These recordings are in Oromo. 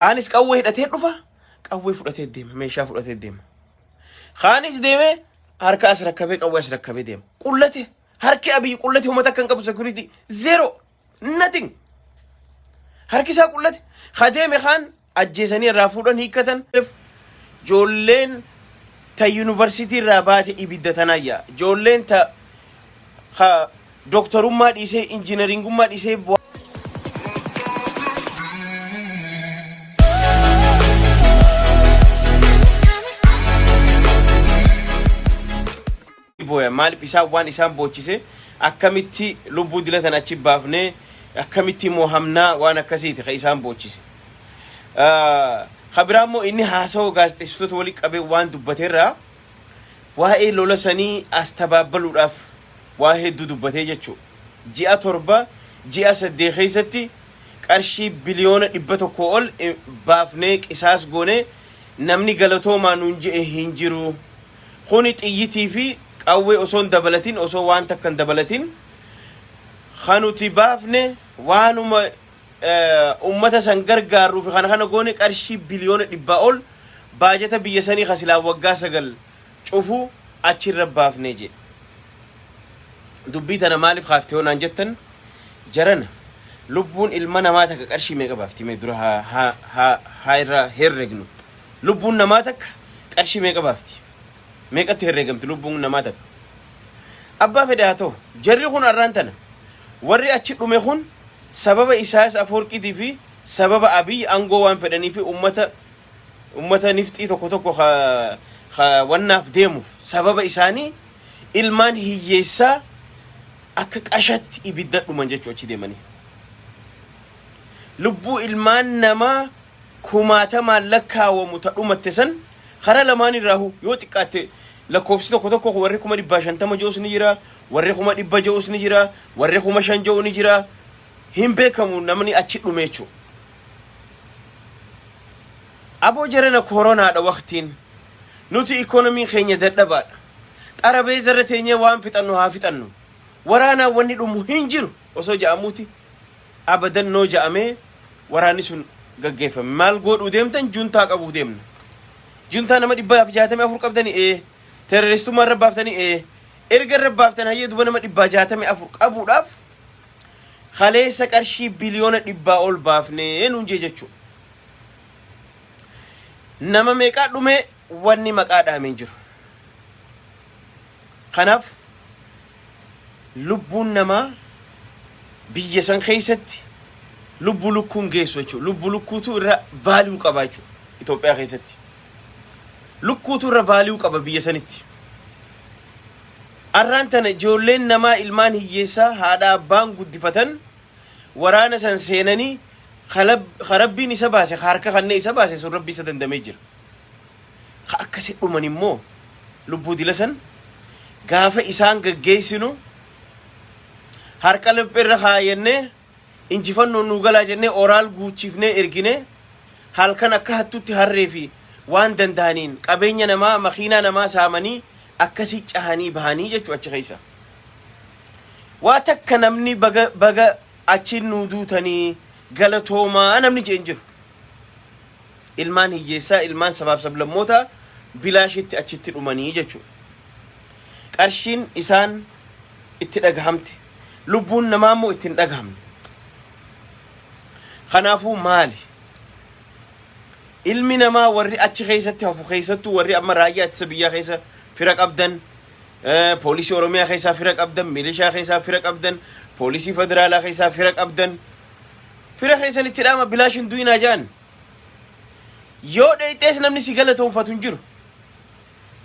Kaanis qawwee hidhatee dhufa, qawwee fudhatee deema, meeshaa fudhatee deema. Kaanis deemee harka as rakkabee qawwee as rakkabee deema. Qullate harki Abiy qullate uummata akka hin qabu security zero nothing. Harki isaa qullate ka deeme kaan ajjeesanii irraa fuudhan hiikkatan. Ijoolleen ta yuunivarsiitii irraa baate ibidda tanayya. Ijoolleen ta ka doktorummaa dhiisee injiinaringummaa dhiisee booya maaliif isaan waan isaan boochise akkamitti lubbuu dilatan achi baafnee akkamitti mohamnaa waan akkasiiti ka isaan boochise. Ka biraa immoo inni haasawa gaazexeessitoota waliin qabee waan dubbateerraa waa'ee lola sanii as tabaabbaluudhaaf waa hedduu dubbatee jechuudha. Ji'a 7, ji'a 8 keessatti qarshii biliyoona 100 ol baafnee qisaas goonee namni galatoomaa nuun je'e hin jiru. Kuni xiyyitii fi qawwee osoo hin dabalatin, osoo waan takka hin dabalatin, kan nuti baafne waanuma ummata san gargaarruu fi kana kana goone qarshii biliyoona 100 ol baajata biyya sanii ka silaa waggaa 9 cufu achirra baafne jedhe. Dubbii tana maaliif kaafte yoo naan jettan jarana lubbuun ilma namaa takka qarshii meeqa baafti mee dura haa haa haa haa irraa herregnu. Lubbuun namaa takka qarshii meeqa baafti? Meeqatti herregamti lubbuun namaa takka? Abbaa fedhe haa ta'u jarri kun arraan tana warri achi dhume kun sababa Isaayas Afoorqiitii fi sababa Abiy aangoo waan fedhanii fi ummata ummata nifxii tokko tokko ka ka wannaaf deemuuf sababa isaanii ilmaan hiyyeessaa akka qashatti ibidda dhuman jechuu achi deemanii. Lubbuu ilmaan namaa kumaatamaan lakkaawamu ta dhumatte san karaa lamaan irraahu yoo xiqqaatte lakkoofsi tokko tokko warri 50,000 je'us ni jira, warri 100,000 je'us ni jira, warri 5,000 je'u ni jira. Hin beekamu namni achi dhume jechuudha. Aboo jarana koronaadha waqtiin. Nuti ikoonomiin keenya dadhabaadha. Xarabeeza irra teenyee waan fixannu haa fixannu. Waraanaan wanni dhumu hin jiru osoo ja'amuuti abadannoo ja'amee waraanni sun gaggeeffame. Maal godhuu deemtan juntaa qabuu deemna. Juntaa nama 164 qabdanii ee. Terroristummaa irra baaftanii ee. Erga irra baaftan hayyee duba nama 164 qabuudhaaf kaleessa qarshii biliyoona 100 ol baafnee nuun jee jechuudha. Nama meeqaa dhumee wanni maqaa dhaame hin jiru. Kanaaf lubbuun namaa biyya san keessatti lubbuu lukkuun geessu jechuudha. Lubbuu lukkuutu irra vaaliyuu qaba jechuudha Itoophiyaa keessatti. Lukkuutu irra vaaliyuu qaba biyya sanitti. Arraan tana ijoolleen namaa ilmaan hiyyeessaa haadha abbaan guddifatan waraana san seenanii ka rabbiin isa baase ka harka kannee isa baase sun rabbi isa dandamee jira. Ka akkasi dhuman immoo lubbuu dila san gaafa isaan gaggeessinu harka lapheerra kaayannee injifannoon nuu galaa jennee oraal guuchifnee erginee halkan akka hattutti harree fi waan danda'aniin qabeenya namaa makiinaa namaa saamanii akkasi cahanii bahanii jechuu achi keessa. Waa takka namni baga baga achiin nuu duutanii galatoomaa namni jeen jiru. Ilmaan hiyyeessaa ilmaan sabaaf sablammootaa bilaashitti achitti dhumanii jechuudha. Qarshiin isaan itti dhagahamte. Lubbuun namaa immoo itti hin dhagahamne. Kanaafuu maali? Ilmi namaa warri achi keessatti hafu keessattuu warri amma raayyaa ittisa biyyaa keessa fira qabdan, poolisii Oromiyaa keessaa fira qabdan, milishaa keessaa fira qabdan, poolisii federaalaa keessaa fira qabdan, fira keessan itti dhaama bilaash hin du'inaa jedhan. Yoo dheeyxees namni si galatoonfatu hin jiru.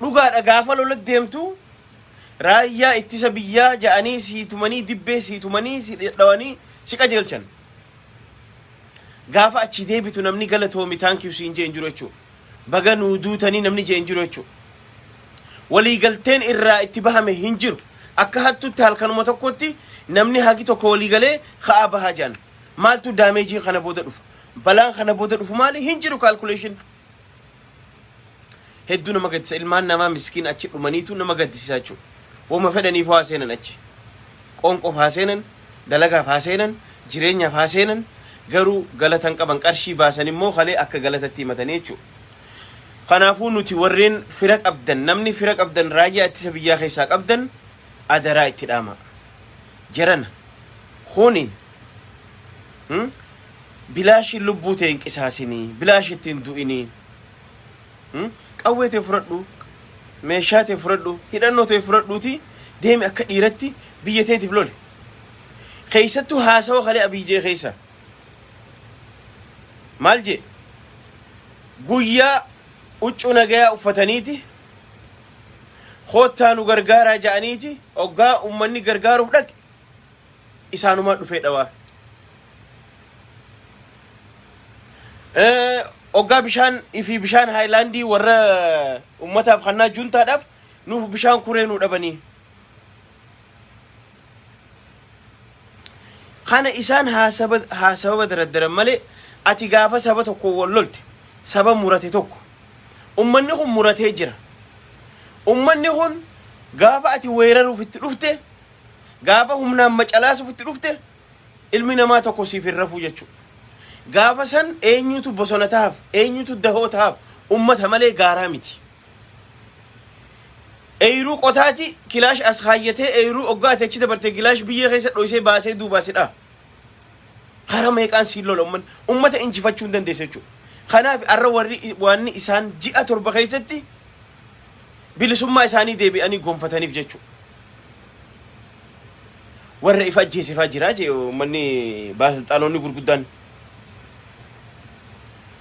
Dhugaadha gaafa lola deemtu raayyaa ittisa biyyaa ja'anii sii tumanii dibbee sii tumanii si dhawanii si qajeelchan. Gaafa achi deebitu namni galatoomi thank you siin jee hin jiru jechuudha. Baga nuu duutanii namni jee hin jiru jechuudha. Waliigalteen irraa itti bahame hin jiru. Akka hattutti halkanuma tokkotti namni hagi tokko waliigalee ka'aa bahaa jedhan. Maaltu damageiin kana booda dhufa? Balaan kana booda dhufu maali? Hin jiru calculation. Hedduu nama gaddisa. Ilmaan namaa miskiin achi dhumaniitu nama gaddisiisa jechuudha. Wama fedhaniif haa seenan achi. Qoonqoof haa seenan, dalagaaf haa seenan, jireenyaaf haa seenan. Garuu galata hin qaban qarshii baasan immoo kalee akka galatatti himatanii jechuudha. Kanaafuu nuti warreen fira qabdan namni fira qabdan raayyaa ittisa biyyaa keessaa qabdan adaraa itti dhaama. Jarana kuni bilaashiin lubbuu tee hin qisaasinii bilaash itti hin du'inii qawwee tee fudhadhu meeshaa tee fudhadhu hidhannoo tee fudhadhuuti deemi akka dhiiratti biyya teetiif lole. Keessattuu haasawa kalee Abiy jee keessa maal jee guyyaa huccuu nagayaa uffataniiti koottaa nu gargaaraa ja'aniiti hoggaa ummanni gargaaruuf dhaqe isaanumaa dhufee dhawaa. Hoggaa bishaan ifii bishaan haayilaandii warra ummataaf kannaa juntaadhaaf nuuf bishaan kuree nu dhabanii. Kana isaan haa sababa daraddaran malee ati gaafa saba tokko wal lolte saba murate tokko ummanni kun muratee jira. Ummanni kun gaafa ati weeraruuf itti dhufte gaafa humnaan macalaasuuf itti dhufte ilmi namaa tokko siif hin rafuu jechuudha. Gaafa san eenyutu bosona tahaaf eenyutu dahoo tahaaf ummata malee gaaraa miti. Eeyruu qotaati kilaash as kaayyatee eeyruu oggaa ati achi dabarte kilaash biyyee keessa dhoysee baasee duubaa si dhaha. Karaa meeqaan siin lola ummanni ummata injifachuu hin dandeessu jechuudha. Kanaaf arra warri waanni isaan ji'a 7 keessatti bilisummaa isaanii deebi'anii gonfataniif jechuudha. Warra ifa ajjeesefaa jiraa jee ummanni baasilxaanonni gurguddaan.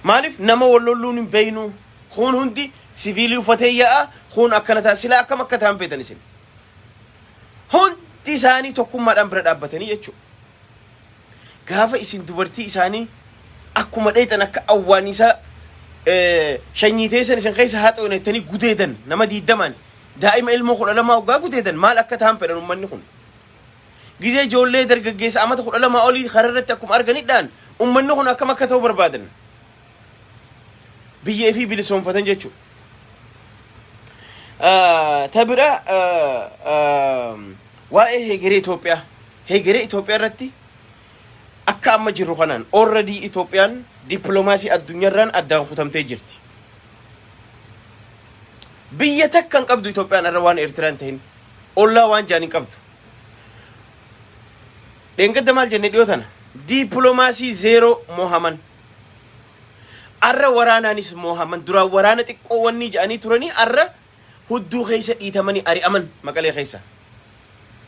Maaliif nama wal lolluun hin beeynu Kuun hundi siviilii uffatee yaa'a, kuun akkana ta'a. Silaa akkam akka ta'an feetan isin. Hundi isaanii tokkummaadhaan bira dhaabbatanii jechuudha. Gaafa isin dubartii isaanii akkuma dheexan akka awwaanisaa shanyii teessan isin keessa haa ta'u jettanii gudeedan nama diiddamaan daa'ima ilmoo 12 waggaa gudeedan maal akka ta'an fedhan ummanni kun. Gizee ijoollee dargaggeessa amata 12 olii karaa irratti akkuma arganidhaan ummanni kun akkam akka ta'u barbaadan. Biyya ifii bilisoomfatan jechuudha. Ta bira waa'ee hegeree Itoophiyaa. Hegeree Itoophiyaa irratti akka amma jirru kanaan already Itoophiyaan dippiloomaasii addunyaarraan addaan kutamtee jirti. Biyya takka hin qabdu Itoophiyaan irra waan Eertiraan hin ta'in ollaa waan jaan hin qabdu. Dheengadda maal jenne dhiyoo tana dippiloomaasii zeeroo mohaman. Arra waraanaanis moohaman duraan waraana xiqqoo wanni jedhanii turanii arra hudduu keessa dhiitamanii ari'aman Maqalee keessa.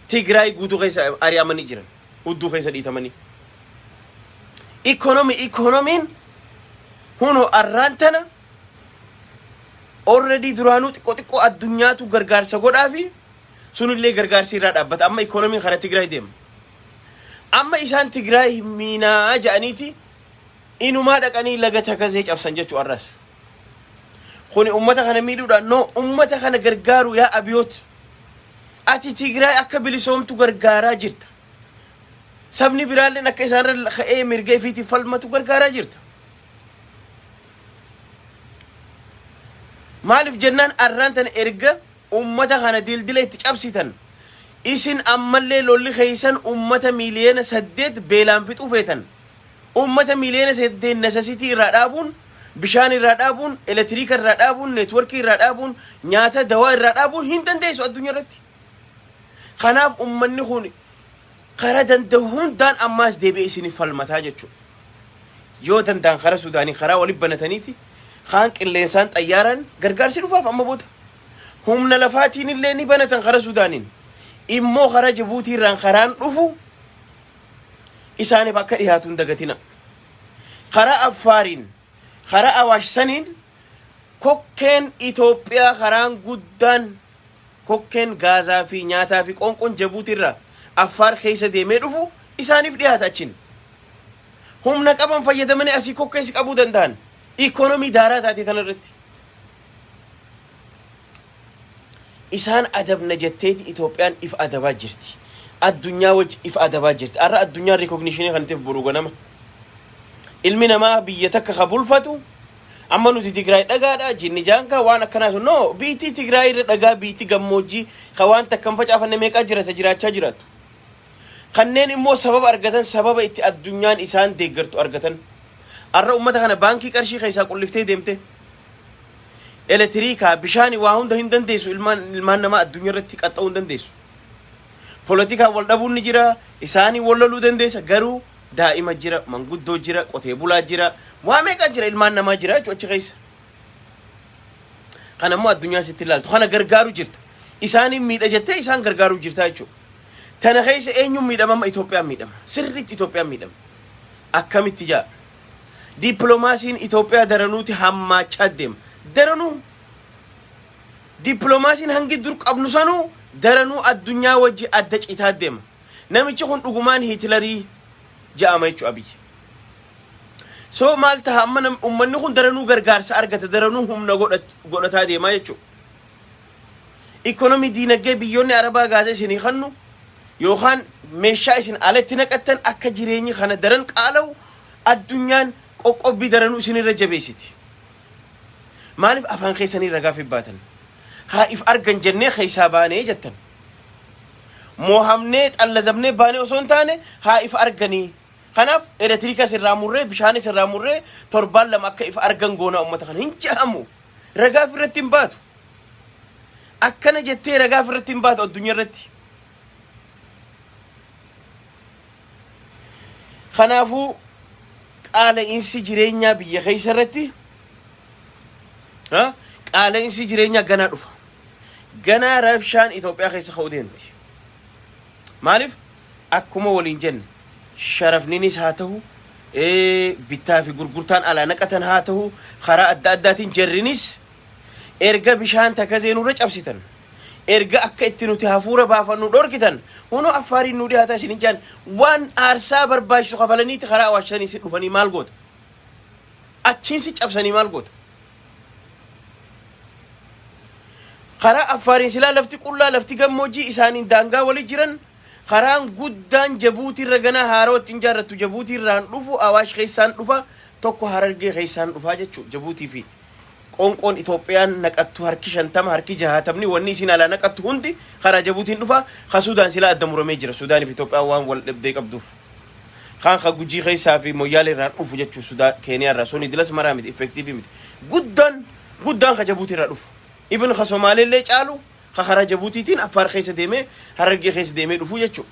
Tigraay guutuu keessa ari'amanii jiran hudduu keessa dhiitamanii. Ikoonomiin hunoo arraan tana already duraanuu xiqqoo xiqqoo addunyaatu gargaarsa godhaafi sunillee gargaarsi irraa dhaabbata amma ikoonomiin karaa Tigraay deema. Amma isaan Tigraay miinaa jedhaniiti inumaa dhaqanii laga Takazee cabsan jechuu arras. Kuni ummata kana miidhuudhaan no ummata kana gargaaru yaa Abiyoot. Ati Tigraay akka bilisoomtu gargaaraa jirta. Sabni biraalleen akka isaanirra ka'ee mirga ifiitiif falmatu gargaaraa jirta. Maaliif jennaan arraan tana erga ummata kana dildila itti cabsitan isin ammallee lolli keessan ummata miiliyoona 8 beelaan fixuu feetan. Ummata miiliyoona 8 necessity irraa dhaabuun, bishaan irraa dhaabuun, elektiriika irraa dhaabuun, neetworkii irraa dhaabuun, nyaata dawaa irraa dhaabuun hin dandeessu addunyaa irratti. Kanaaf ummanni kun karaa danda'u hundaan ammaas deebi'ee isiniif falmataa jechuudha. Yoo danda'an karaa Sudaanii karaa walitti banataniiti kaan qilleensaan xayyaaraan gargaarsi dhufaaf amma booda. Humna lafaatiin illee ni banatan karaa Sudaaniin. Immoo karaa Jibuutii irraan karaan dhufu isaaniif akka dhihaatu hin dagatina. Karaa Affaariin, karaa Awaash saniin kokkeen Itoophiyaa karaan guddaan kokkeen gaazaa fi nyaataa fi qoonqoon Jabuutii irraa Affaar keessa deemee dhufu isaaniif dhiyaata achiin. Humna qaban fayyadamanii asii kokkeessi qabuu danda'an. Ikoonomii daaraa taate tana irratti. Isaan adabna jetteeti Itoophiyaan if adabaa jirti. Addunyaa wajji if adabaa jirti. Har'a addunyaan recognition kan ta'eef boru ganama. Ilmi namaa biyya takka ka bulfatu amma nuti Tigraay dhagaadha jinni jaankaa waan akkanaa sun no biitti Tigraay irra dhagaa biitti gammoojjii ka waan takka hin facaafanne meeqaa jirata jiraachaa jiraattu. Kanneen immoo sababa argatan, sababa itti addunyaan isaan deeggartu argatan. Arra ummata kana baankii qarshii keessaa qulliftee deemte. Elektiriikaa, bishaani waa hunda hin dandeessu ilmaan namaa addunyaa irratti qaxxa'uu hin dandeessu. Polotikaa wal dhabuun ni jira, isaanii wal loluu dandeessa garuu daa'ima jira, manguddoo jira, qotee bulaa jira, waa meeqa jira ilmaan namaa jira jechuudha achi keessa. Kana immoo addunyaa sitti ilaaltu. Kana gargaaru jirta. Isaaniin miidha jettee isaan gargaaruu jirta jechuudha. Tana keessa eenyuun miidhama amma Itoophiyaan miidhama. Sirriitti Itoophiyaan miidhama. Akkamitti jaa? Dippiloomaasiin Itoophiyaa daranuuti hammaachaa deema. Daranuu dippiloomaasiin hangi dur qabnu sanuu daranuu addunyaa wajji adda citaa deema. Namichi kun dhugumaan Hiitilarii ja'ama jechuudha Abiyyi. So maal taha amma ummanni kun daranuu gargaarsa argata daranuu humna godhataa deemaa jechuudha. Ikonomii diinagdee biyyoonni Arabaa gaaza isinii kannu yookaan meeshaa isin alatti naqattan akka jireenyi kana daran qaala'u addunyaan qoqqobbii daranuu isinirra jabeessiti. Maaliif afaan keessanii ragaa fi baatan? Haa if argan jennee keessaa baanee jettan. Moohamnee xallazamnee baanee osoo hin taane haa if arganii. Kanaaf elektiriika sirraa murree bishaanis irraa murree torbaan lama akka if argan goonaa uummata kana hin je'amu. Ragaa irratti hin baatu. Akkana jettee ragaa irratti hin baatu addunyaa irratti. Kanaafuu qaala'iinsi jireenyaa biyya keessa irratti qaala'iinsi jireenyaa ganaa dhufa. Ganaa rabshaan Itoophiyaa keessa ka'uu deemti. Maaliif akkuma waliin jenne sharafninis haa ta'u bittaa fi gurgurtaan alaa naqatan haa ta'u karaa adda addaatiin jarrinis erga bishaan takazee nurra cabsitan erga akka itti nuti hafuura baafannu dhorkitan hunoo affaariin nu dhiyaataa isin hin jaan waan aarsaa barbaachisu kafalaniiti karaa awaashsanii si dhufanii maal goota achiin si cabsanii maal goota karaa affaariin silaa lafti qullaa lafti gammoojjii isaaniin daangaa wali jiran karaan guddaan Jabuutii irra ganaa haaroo ittiin jaarrattu Jabuutii irraan dhufu Awaash keessaan dhufa tokko Harargee keessaan dhufaa jechuudha Jabuutii fi qoonqoon Itoophiyaan naqattu harki 50 harki 60ni wanni isin alaa naqattu hundi karaa Jabuutiin dhufa ka Sudaan silaa adda muramee jira Sudaanii fi Itoophiyaan waan wal dhabdee qabduuf. Kaan ka Gujii keessaa fi Moyyaalee irraan dhufu jechuun Sudaan Keeniyaa irraa suni dilas maraa miti effective miti. Guddaan guddaan ka Jabuutii irraa dhufu. Even ka Somaalee illee caalu ka karaa Jabuutiitiin Affaar keessa deemee Harargee keessa deemee dhufu jechuudha.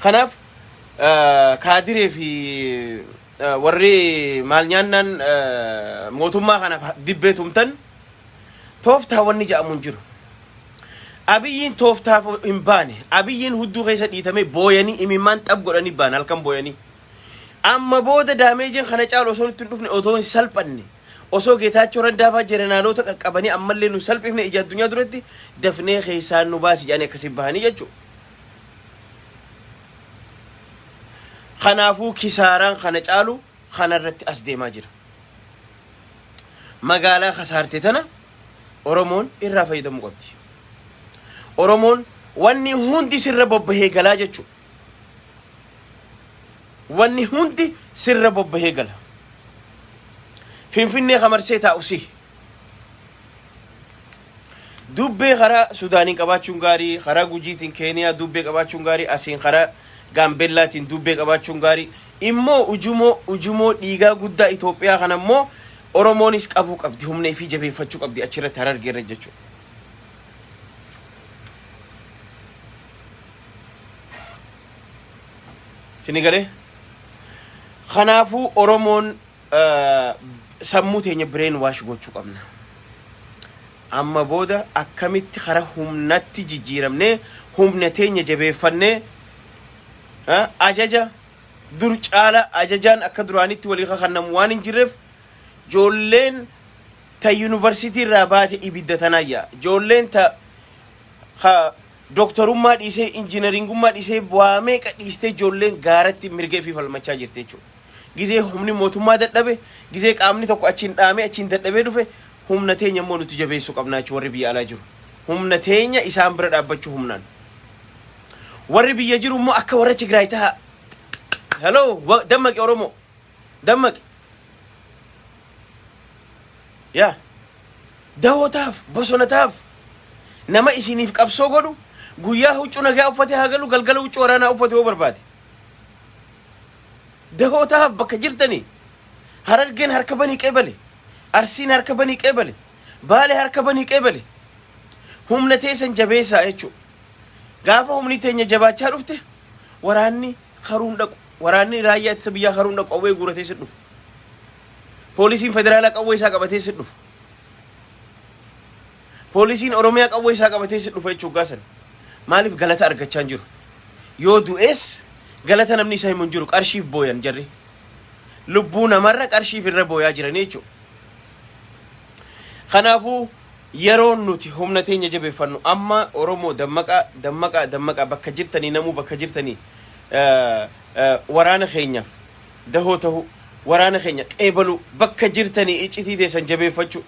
Kanaaf kaadiree fi warri maal nyaannaan mootummaa kanaaf dibbee tumtan tooftaa wanni jedhamu hin jiru. Abiyyiin tooftaaf hin baane. Abiyyiin hudduu keessa dhiitamee booyanii imimmaan xab godhanii baan halkan booyanii. Amma booda daameejiin kana caalu osoo nutti hin dhufne otoo hin salphanne osoo Geetaachoo Raddaafaa jeneraalota qaqqabanii ammallee nu salphifne ija addunyaa duratti dafnee keessaan nu baasi jedhanii akkasii bahanii jechuudha. Kanaafuu kisaaraan kana caalu kanarratti as deemaa jira. Magaalaa kasaarte tana Oromoon irraa fayyadamuu qabdi. Oromoon wanni hundi sirra bobbahee galaa jechuudha. Wanni hundi sirra bobbahee gala. Finfinnee kamarsee taa'u si. Dubbee karaa Sudaaniin qabaachuun gaarii, karaa Gujiitiin Keeniyaa dubbee qabaachuun gaarii, asiin karaa Gaambellaatiin dubbee qabaachuun gaarii. Immoo ujumoo dhiigaa guddaa Itoophiyaa kana immoo Oromoonis qabuu qabdi, humna ifii jabeeffachuu qabdi achirratti Harargee irra jechuudha. Isin galee? Kanaafuu Oromoon sammuu teenya brain wash gochuu qabna. Amma booda akkamitti karaa humnatti jijjiiramnee humna teenya jabeeffannee ajaja dur caala ajajaan akka duraanitti walii kakannamu waan hin jirreef ijoolleen ta yuunivarsiitii irraa baate ibidda tanayya. Ijoolleen ta ka doktorummaa dhiisee injiinaringummaa dhiisee waa meeqa dhiistee ijoolleen gaaratti mirga ifii falmachaa jirti jechuudha. Gizee humni mootummaa dadhabe, gizee qaamni tokko achiin dhaamee achiin dadhabee dhufe humna teenya immoo nuti jabeessuu qabna jechuudha warri biyya alaa jiru. Humna teenya isaan bira dhaabbachuu humnaan. Warri biyya jiru immoo akka warra Tigraay taha. Hello, dammaqi Oromoo. Dammaqi. Yaa. Dawootaaf, bosonataaf nama isiniif qabsoo godhu Guyyaa huccuu nagaa uffatee haa galu, galgala huccuu waraanaa uffate yoo barbaade. Dahoo tahaaf bakka jirtanii. Harargeen harka banii qeebale. Arsiin harka banii qeebale. Baale harka banii qeebale. Humna teessan jabeessaa jechuudha. Gaafa humni teenya jabaachaa dhufte waraanni karuun dhaqu. Waraanni raayyaa ittisa biyyaa karuun dhaqu qawwee guuratee si dhufa. Poolisiin federaalaa qawwee isaa qabatee si dhufa. Poolisiin Oromiyaa qawwee isaa qabatee si dhufa jechuudha gaasan. Maaliif galata argachaa hin jiru? Yoo du'es galata namni isa himu hin jiru qarshiif booyan jarri. Lubbuu namarra qarshiif irra booyaa jiranii jechuudha. Kanaafuu yeroon nuti humna teenya jabeeffannu amma. Oromoo dammaqaa, dammaqaa, dammaqaa! Bakka jirtanii, namuu bakka jirtanii waraana keenyaaf dahoo ta'uu, waraana keenya qeebaluu, bakka jirtanii iccitii teessan jabeeffachuu,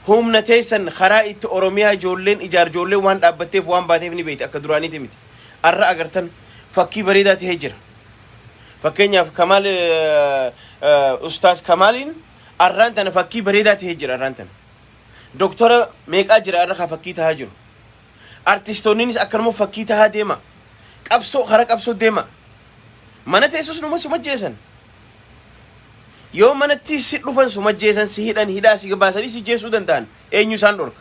humna teessan karaa itti Oromiyaa ijoolleen ijaar, ijoolleen waan dhaabbatteef waan baateef ni beekti. Akka duraaniiti miti. Arra agartan fakkii bareedaa tahee jira. Fakkeenyaaf Kamaal, Ustaaz Kamaaliin arraan tana fakkii bareedaa tahee jira. Arraan tana doktora meeqaa jira arra ka fakkii tahaa jiru. Artistoonninis akkanuma fakkii tahaa deema. Qabsoo kara qabsoo deema. Mana teessus numa suma jeesan. Yoo manatti si dhufan suma jeesan, si hidhan, hidhaa si baasanii si jeesuu danda'an. Eenyu isaan dhorka?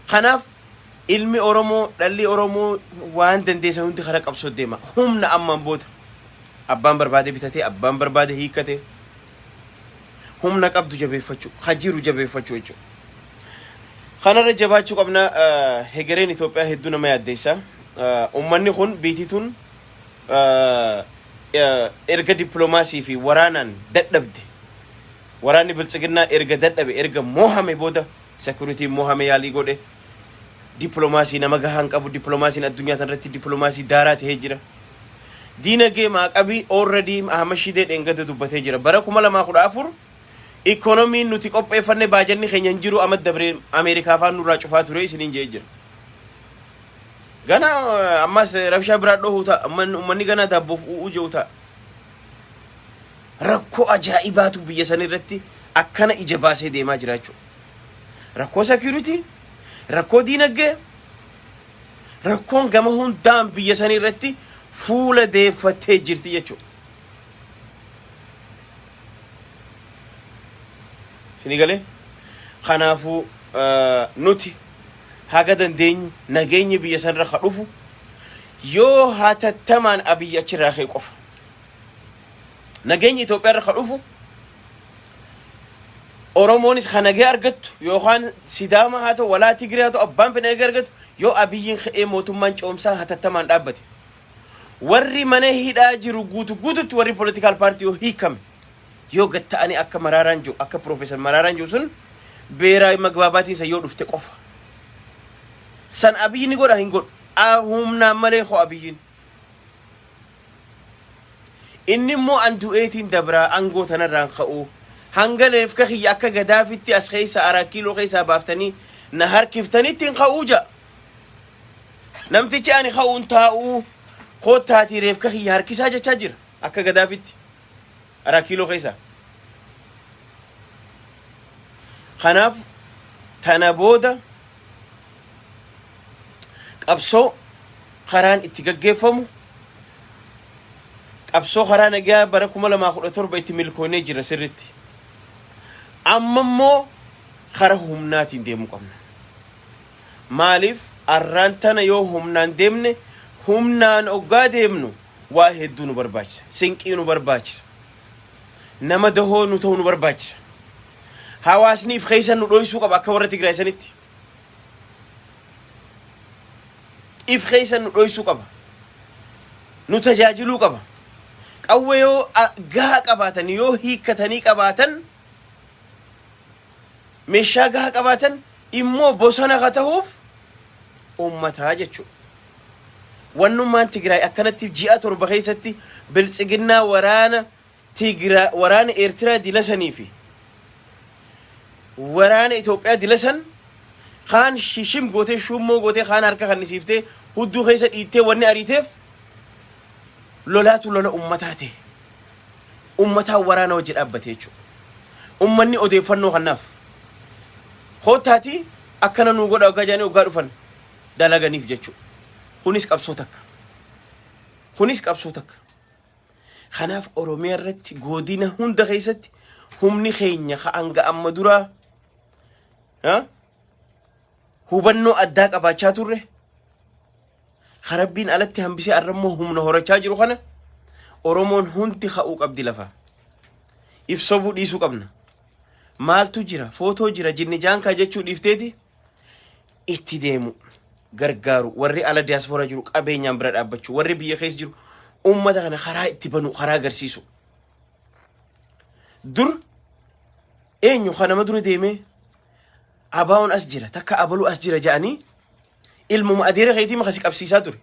Kanaaf ilmi Oromoo, dhalli Oromoo waan dandeessan hundi kara qabsoo deema. Humna ammaan booda abbaan barbaade bitatee, abbaan barbaade hiikkate, humna qabdu jabeeffachuu, hajiru jabeeffachuu jechuudha. Kanarra jabaachuu qabna. Hegereen Itoophiyaa hedduu nama yaaddeessa. Uummanni kun biitituun erga dippiloomaasii fi waraanaan dadhabde, waraanni biltsiginnaa erga dadhabe, erga moohame booda, securityn moohame, yaalii godhe, dippiloomaasii nama gahaa hin qabu. Dippiloomaasiin addunyaa tanarratti dippiloomaasii daaraa tahee jira. Diinagdee maaqabii already Ahmad Shidee dhengada dubbatee jira. Bara 2014 ikoonomiin nuti qopheeffanne, baajanni keenya hin jiru, amma dabree Ameerikaa faan nurraa cufaa ture isiniin jee jira. Gana ammas rabshaa biraa dhohuu ta'a. Uummanni ganaa daabboof u'uu jiru ta'a. Rakkoo ajaa'ibaatu biyya san irratti akkana ija baasee deemaa jira jechuudha. Rakkoo security, rakkoo diinagdee, rakkoon gama hundaan biyya san irratti fuula deeffattee jirti jechuudha. Isinii galee? Kanaafuu nuti haga dandeenyu nageenyi biyya sanirra ka dhufu yoo hatattamaan Abiyyi achirraa ka'e qofa. Nageenyi Itoophiyaa irra ka dhufu, Oromoonis ka nagee argattu yookaan Sidaama haa ta'u walaa Tigree haa ta'u, abbaan fedhe nagee argattu yoo Abiyyiin ka'ee mootummaan ce'umsaa hatattamaan dhaabbate. Warri mana hidhaa jiru guutu guututti, warri political party yoo hiikame, yoo gad ta'anii akka Maraaraan jiru, akka Piroofeesar Maraaraan jiru sun beeraa magbaabaatiin isa yoo dhufte qofa. San Abiyyi ni godha hin godhu. Humnaan malee koo Abiyyiin. Inni immoo an du'eetiin dabraa, aangoo tanarraan ka'uu. Hanga leefka kiyya akka Gadaafitti as keessa Araa Kiiloo keessaa baaftanii na harkiftanitti hin ka'uu ja'a. Namtichi ani ka'uun taa'uu, koottaatii reefka kiyya harkisaa jechaa jira akka Gadaafitti. Araa Kiiloo keessaa. Kanaaf tana booda qabsoo karaan itti gaggeeffamu qabsoo karaa nagaa bara 2017 itti milkoonee jira sirritti. Amma immoo kara humnaatiin deemuu qabna. Maaliif arraan tana yoo humnaan deemne, humnaan oggaa deemnu waa hedduu nu barbaachisa. Sinqii nu barbaachisa. Nama dahoo nu ta'u nu barbaachisa. Hawaasni if keessa nu dhoysuu qaba akka warra Tigraay sanitti. If keessa nu dhoysuu qaba. Nu tajaajiluu qaba. Qawwee yoo gahaa qabaatan, yoo hiikkatanii qabaatan, meeshaa gahaa qabaatan immoo bosona ka ta'uuf uummataa jechuudha. Wannummaan Tigraay akkanatti ji'a 7 keessatti biltsiginnaa waraana Tigiraa, waraana Eertiraa dilasanii fi waraana Itoophiyaa dilasan kaan shishim gootee, shuummoo gootee, kaan harka kannisiiftee hudduu keessa dhiittee wanni ariiteef lolaatu lola ummataa ta'e. Ummataa waraana hojii dhaabbate jechuudha. Ummanni odeeffannoo kanaaf. Koottaatii akkana nuu godha hoggaa jedhanii hoggaa dhufan. dalaganiif jechuudha. Kunis qabsoo takka. Kunis qabsoo takka. Kanaaf Oromiyaa irratti godina hunda keessatti humni keenya ka hanga amma duraa hubannoo addaa qabaachaa turre, ka Rabbiin alatti hambisee arrammoo humna horachaa jiru kana, Oromoon hundi ka'uu qabdi lafa. If sobuu dhiisuu qabna. Maaltu jira, footoo jira, jinni jaankaa jechuu dhiifteeti itti deemu, gargaaru, warri ala diyaaspooraa jiru qabeenyaan bira dhaabbachuu, warri biyya keessa jiru ummata kana karaa itti banu, karaa agarsiisu. Dur eenyu kan nama dura deemee abaa'oon as jira, takka abaluu as jira jedhanii ilmuma adeera keetii makasi qabsiisaa ture.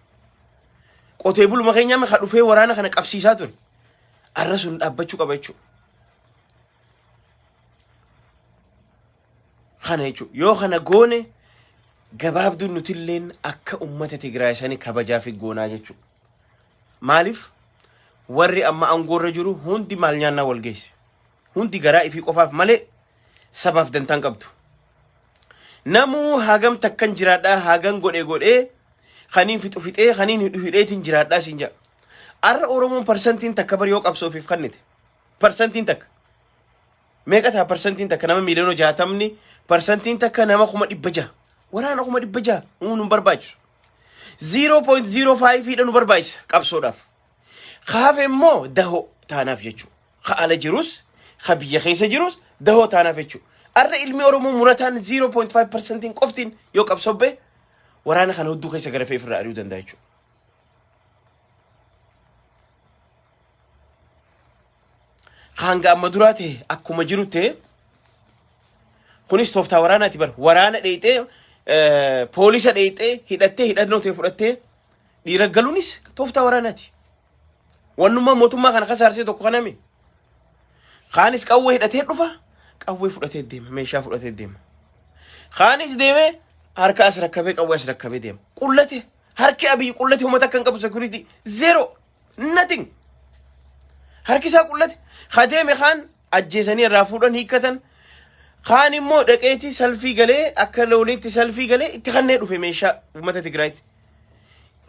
Qotee buluma keenyaa maka dhufee waraana kana qabsiisaa ture. Arra sun dhaabbachuu qaba jechuudha. Kana jechuudha. Yoo kana goone, gabaabduun nutilleen akka ummata Tigraay sanii kabajaa fi goonaa jechuudha. Maaliif warri amma aangoorra jiru hundi maal nyaannaa wal geesse? Hundi garaa ifii qofaaf malee sabaaf dantaan qabdu. Namuu hagam takkan jiraadhaa, hagam godhe godhee, kaniin fixu fixee, kaniin hidhu hidheetiin jiraadhaa siin jedha. Arra Oromoon parsantiin takka bar yoo qabsoofiif kennite, parsantiin takka meeqa ta'a? Parsantiin takka nama miiliyoona 60ni, parsantiin takka nama 600,000. Waraana 600,000 nu barbaachisu. 0.05 dha nu barbaachisa qabsoodhaaf. Kaafe immoo dahoo taanaaf jechuudha. Ka ala jirus, ka biyya keessa jirus dahoo taanaaf jechuudha. Arra ilmi Oromoo murataan 0.5 percentiin qoftiin yoo qabsobbe, waraana kana hudduu keessa gara fe'ee ofirraa ari'uu danda'a jechuudha. Hanga amma duraa ta'e akkuma jiru ta'e, kunis tooftaa waraanaati bara. Waraana dheeyxee, poolisa dheeyxee, hidhattee, hidhannoo ta'e fudhattee dhiira galuunis tooftaa waraanaati. Wannummaa mootummaa kana kasaarsee tokko kanami. Kaanis qawwee hidhatee dhufa, qawwee fudhatee deema, meeshaa fudhatee deema. Kaanis deemee harka as rakkabee, qawwee as rakkabee deema. Qullate, harki Abiyyi qullate, uummata akka hin qabu, security zero, nothing. Harki isaa qullate. Ka deeme kaan ajjeesanii irraa fuudhan, hiikkatan. Kaan immoo dhaqeetii salfii galee, akka looniitti salfii galee itti kannee dhufe meeshaa uummata Tigraayitti.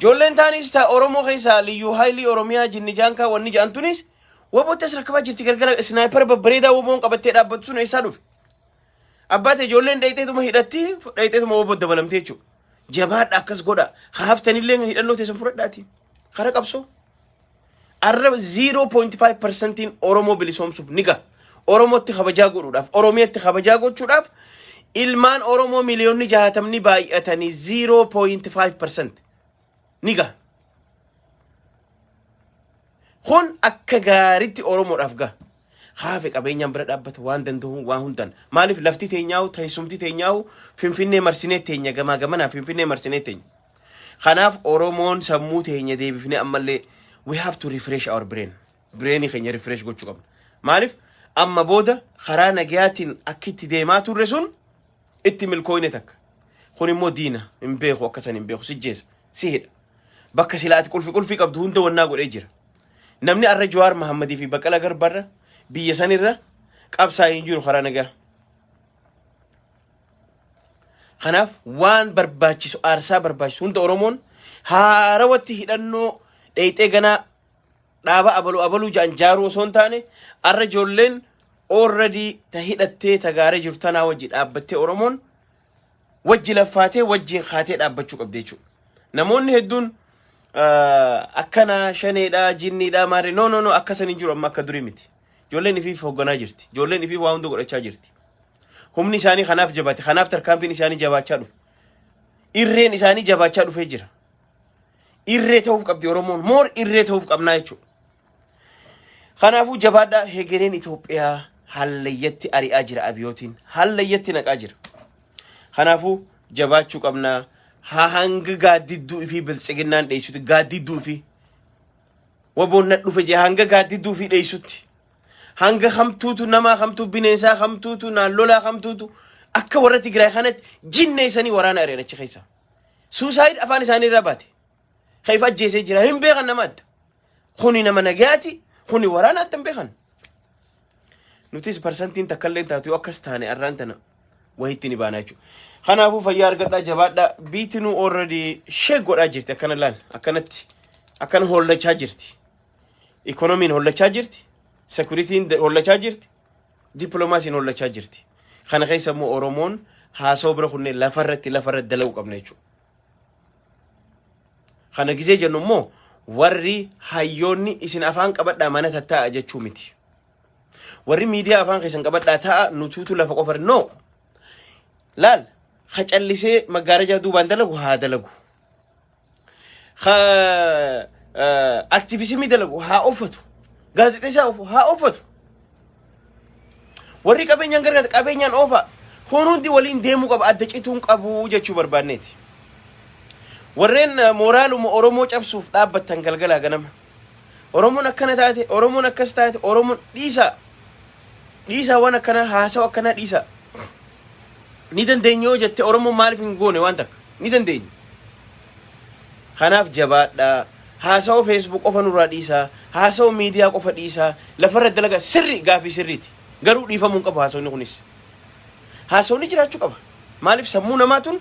Ijoolleen taanis ta Oromoo keessaa Liyyuu Haayilii Oromiyaa jinni jaankaa wanni jedhan tunis wabootti as rakkabaa jirti gargara. Sniper babbareedaa waboon qabattee dhaabbattu sun eessaa dhufe? Abbaate ijoolleen dhayxeetuma hidhatti, dhayxeetuma waboo dabalamtee jechuudha. Jabaadha, akkas godha. Haaftanillee hidhannoo teessan fudhadhaati. Kara qabsoo. Arra 0.5 percentiin Oromoo bilisoomsuuf ni gaha. Oromootti kabajaa godhuudhaaf, Oromiyaatti kabajaa gochuudhaaf, ilmaan Oromoo miliyoonni 60 baay'atanii 0.5% ni gaha. Kun akka gaariitti Oromoodhaaf gaha. Haafe qabeenyaan bira dhaabbata waan danda'u waan hundaan. Maaliif lafti teenyaa'u, teessumti teenyaa'u, Finfinnee marsinee teenya, gamaa gamanaa Finfinnee marsinee teenya. Kanaaf Oromoon sammuu teenya deebifnee ammallee we have to refresh our brain. Brainii keenya refresh gochuu qabna. Maaliif amma booda karaa nagayaatiin akka itti deemaa turre sun itti milkooyne takka. Kun immoo diina hin beeku, akka san hin beeku, si jeessa, si hidha. Bakka silaa ati qulfi qulfii qabdu hunda wannaa godhee jira. Namni arra Jawaar Mahammadii fi Baqqalaa Garbaarra biyya sanirra qabsaa'ee hin jiru karaa nagaa. Kanaaf waan barbaachisu, aarsaa barbaachisu hunda Oromoon haarawatti hidhannoo dheeyxee ganaa dhaaba abaluu abaluu ja'an jaaruu osoo hin taane, arra ijoolleen already ta hidhattee ta gaaree jirtu tanaa wajji dhaabbattee, Oromoon wajji laffaatee wajjiin kaatee dhaabbachuu qabdi jechuudha. Namoonni hedduun akkana shaneedha, jinniidha, maarree, no, no, no, akkasan hin jiru, amma akka durii miti. Ijoolleen ifiif hoogganaa jirti. Ijoolleen ifiif waa hunda godhachaa jirti. Humni isaanii kanaaf jabaate, kanaaf tarkaanfiin isaanii jabaachaa dhufe. Irreen isaanii jabaachaa dhufee jira. Irree ta'uuf qabdi Oromoon. More irree ta'uuf qabnaa jechuudha. Kanaafuu jabaadhaa, hegereen Itoophiyaa hallayyatti ari'aa jira abiyootiin. Hallayyatti naqaa jira. Kanaafuu jabaachuu qabnaa. Haa hanga gaaddidduu ifii biltsiginnaan dheessutti, gaaddidduu ifii. Waboon na dhufe jee hanga gaaddidduu ifii dheessutti. Hanga hamtuutu namaa, hamtuu bineensaa, hamtuutu naannolaa, hamtuutu akka warra Tigraay kanatti jinneessanii waraana ari'an achi keessa. Suicide afaan isaanii irraa baate. Kayif ajjeesee jira hin beekan nama adda. Kuni nama nagayaati, kuni waraana adda hin beekan. Nutis parsantiin takka illee taatu yoo akkas taane arraan tana wayitti ni baana jechuudha. Kanaafuu fayyaa argadhaa, jabaadhaa. Biitinuu already shee godhaa jirti. Akkana laal, akkanatti akkana hollachaa jirti. Ikonomiin hollachaa jirti. Securityn hollachaa jirti. Dippiloomaasiin hollachaa jirti. Kana keessa immoo Oromoon haasawaa bira kunneen lafarratti dalaguu qabna jechuudha. Kana gizee jennu immoo warri hayyoonni isin afaan qabadhaa mana tattaa'a jechuu miti. Warri miidiyaa afaan keessan qabadhaa ta'a, nutuutu lafa qofa no. Laal, ka callisee maggaarajaa duubaan dalagu haa dalagu. Ka activismii dalagu haa uffatu. Gaazexeessaa haa uffatu. Warri qabeenyaan gargaarta qabeenyaan oofa. Kun hundi waliin deemuu qaba, adda cituun qabu jechuu barbaanneeti. Warreen mooraaluma Oromoo cabsuuf dhaabbattan galgalaa ganama. Oromoon akkana taate, Oromoon akkas taate, Oromoon dhiisaa. Dhiisaa, waan akkanaa haasawa akkanaa dhiisaa. Ni dandeenya yoo jette, Oromoon maaliif hin goone waan takka? Ni dandeenya. Kanaaf jabaadhaa. Haasawa Facebook qofa nurraa dhiisaa. Haasawa miidiyaa qofa dhiisaa. Lafarra dalagaa sirri gaafii sirriiti. Garuu dhiifamuu hin qabu haasawni kunis. Haasawni jiraachuu qaba. Maaliif sammuu namaa tun